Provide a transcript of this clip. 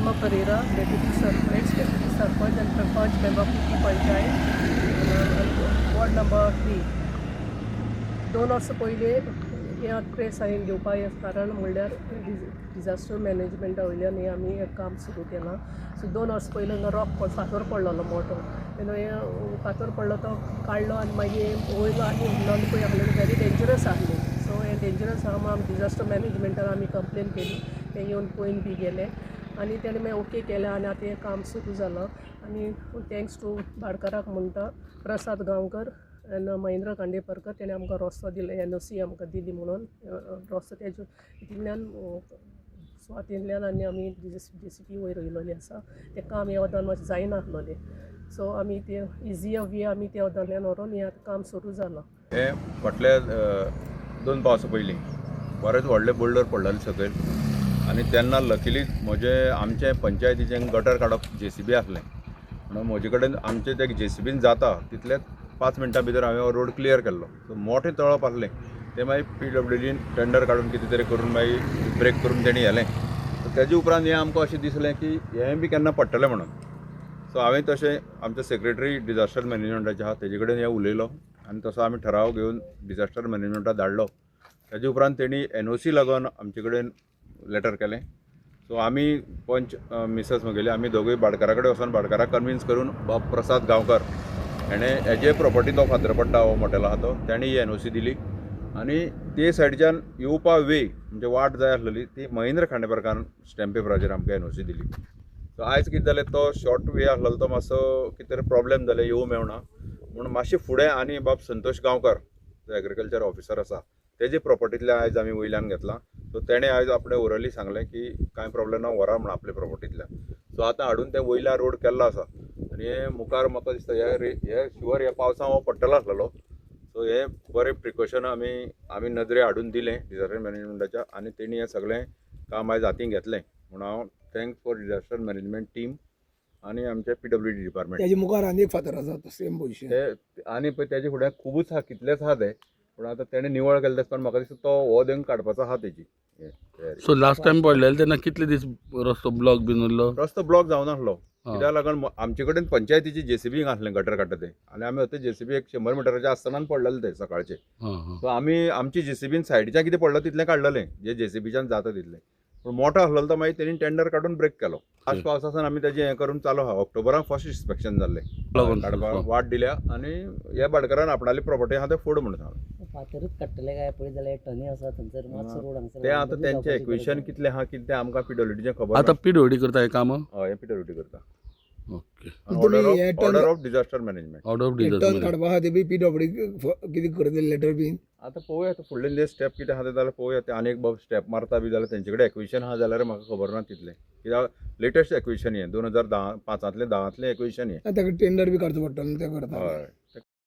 Alma Pereira, deputy sarpanch, ex deputy sarpanch and sarpanch member Kuki panchayat, ward number 3. 2 वर्सां पयलीं हें press हांवें घेवपा कारण म्हणल्यार डिजास्टर मॅनेजमेंटा वयल्यान हें आमी हें काम सुरू केलां. सो 2 वर्सां पयलीं हांगा रॉक फातर पडलेलो मोटो. तेन्ना हें फातर पडलो तो काडलो आनी मागीर वयलो आनी उरलेलो पळय आसलेलो, व्हेरी डेंजरस आसलें. सो हें डेंजरस आहा म्हणून आमी डिजास्टर मॅनेजमेंटान आमी कंप्लेन केली. ते येवन पळयन बी गेले आनी तेणें मागीर ओके केलें आनी आतां हें काम सुरू जालां. आनी thanks to भाटकाराक म्हणटा, प्रसाद गांवकर आनी महेंद्र खांडेपारकर, तेणें आमकां रस्तो दिलो, एनओसी आमकां दिली म्हणून रस्तो तेजे हितूंतल्यान सुवातींतल्यान आनी आमी जेसीबी वयर वयलोली आसा. तें काम ह्या वतान मातशें जायनासलोलें, सो आमी ते इजियर वे आमी त्या वतांतल्यान व्हरोन हें आतां काम सुरू जालां. हे फाटल्या 2 पावसा पयलीं बरेंच व्हडले बोल्डर पडलेले सकयल आनी तेन्ना लकिली म्हजे आमचे पंचायतीचें गटर काडप जेसीबी आसलें म्हणून म्हजे कडेन आमचे ते जेसीबीन जाता तितलेच 5 मिनटां भितर हांवें हो रोड क्लियर केल्लो. सो मोठें तळप आसलें, तें मागीर पीडब्ल्यूडीन टेंडर काडून कितें तरी करून मागीर ब्रेक करून तेणी व्हेलें. तेजे उपरांत हें आमकां अशें दिसलें की हें बी केन्ना पडटलें म्हणून. सो हांवें तशें आमचे सेक्रेटरी डिजास्टर मॅनेजमेंटाचे आहा तेजे कडेन हें उलयलो आनी तसो आमी ठराव घेवन डिजास्टर मॅनेजमेंटाक धाडलो. तेजे उपरांत तेणी एनओसी लागून आमचे कडेन लेटर केलें. सो आमी पंच, मिसेस म्हगेली, आमी दोगूय भाटकारा कडेन वचोन भाटकाराक कन्विन्स करून बाब प्रसाद गांवकर हेणें हेजे प्रॉपर्टी तो फातर पडटा हो मोटेलो आहा तो, तेणी ही एनओसी दिली आनी ते सायडच्यान येवपा वे म्हणजे वाट जाय आसलेली ती महेंद्र खांडेपारकारान स्टॅम्प पेपराचेर आमकां एनओसी दिली. सो आयज कितें जालें, तो शॉर्ट वे आसलेलो तो मातसो कितें तरी प्रॉब्लेम जाले, येवं मेळना म्हूण मातशें फुडें आनी बाब संतोष गांवकर जो एग्रीकल्चर ऑफिसर आसा तेजे प्रॉपर्टींतल्यान आयज आमी वयल्यान घेतलां. सो तेणें आयज आपणें ओरली सांगलें की कांय प्रॉब्लेम ना, व्हरा म्हण आपले प्रॉपर्टींतल्यान. सो आतां हाडून तें वयल्या रोड केल्लो आसा आनी हे मुखार म्हाका दिसता हे हे शुअर ह्या पावसान हो पडटलो आसलेलो. सो हे बरें प्रिकॉशन आमी नदरे हाडून दिलें डिजास्टर मॅनेजमेंटाच्या आनी तेणी हें सगळें काम आयज हातीन घेतलें म्हूण हांव thank for disaster management team आनी आमचे पीडब्ल्यूडी डिपार्टमेंट. त्याच्या मुखार आनी एक फातर आसा सेम पोझिशन. ते आनी पळय तेजे फुडें खुबूच आहा, कितलेच आहा ते, पूण आतां तेणें निवळ केलें तें, पण म्हाका दिसता तो हो देंग काडपाचो आहा तेजी हे तयारी. सो लास्ट टायम पडलेले तेन्ना कितले दीस रस्तो ब्लॉक बीन उरलो? रस्तो ब्लॉक जावनासलो, कित्याक लागून आमचे कडेन पंचायतीची जेसीबी आसलें गटर काडटा तें आनी आमी आतां जेसीबी एक 100 मिटराच्या आसतनाच पडलेलें तें सकाळचें. हां हां सो आमी आमची जेसीबीन सायडीच्यान कितें पडलो तितलें काडलेलें, जे जेसीबीच्यान जाता तितलें, पूण मोठो आसलेलो तो मागीर तेणी टेंडर काडून ब्रेक केलो. लास्ट पावसासान आमी तेजें हें करून चालू आहा. ऑक्टोबरान फर्स्ट इन्स्पेक्शन जाल्लें. लागून काडपाक वाट दिल्या आनी ह्या भाटकारान आपणाली प्रॉपर्टी आहा तें फोड म्हणून सांगलें. फातरूच काडटले काय पळय जाल्यार टनी आसा थंयसर मातसो रोड हांगसर. ते आतां तेंचें एक्विशन कितलें आहा कितें आमकां पीडब्ल्यूडीचें खबर. आतां पीडब्ल्यूडी करता हें काम? हय, हें पीडब्ल्यूडी करता. तुम्ही हे order of disaster management. Order of turn disaster. काडपा खातीर बी पीडब्ल्यूडी कितें करतले लेटर बीन? आतां पळोवया, आतां फुडले जे स्टेप कितें आहा ते जाल्यार पळोवया. ते आनी एक बाब स्टेप मारता बी जाल्यार तेंचे कडेन एक्विशन आहा जाल्यार म्हाका खबर ना तितलें, कित्याक लेटस्ट एक्विशन हें 2010 5तांतलें 10तांतलें एक्विशन हें. ताका टेंडर बी काडचो पडटलो न्हू, तें करता. हय.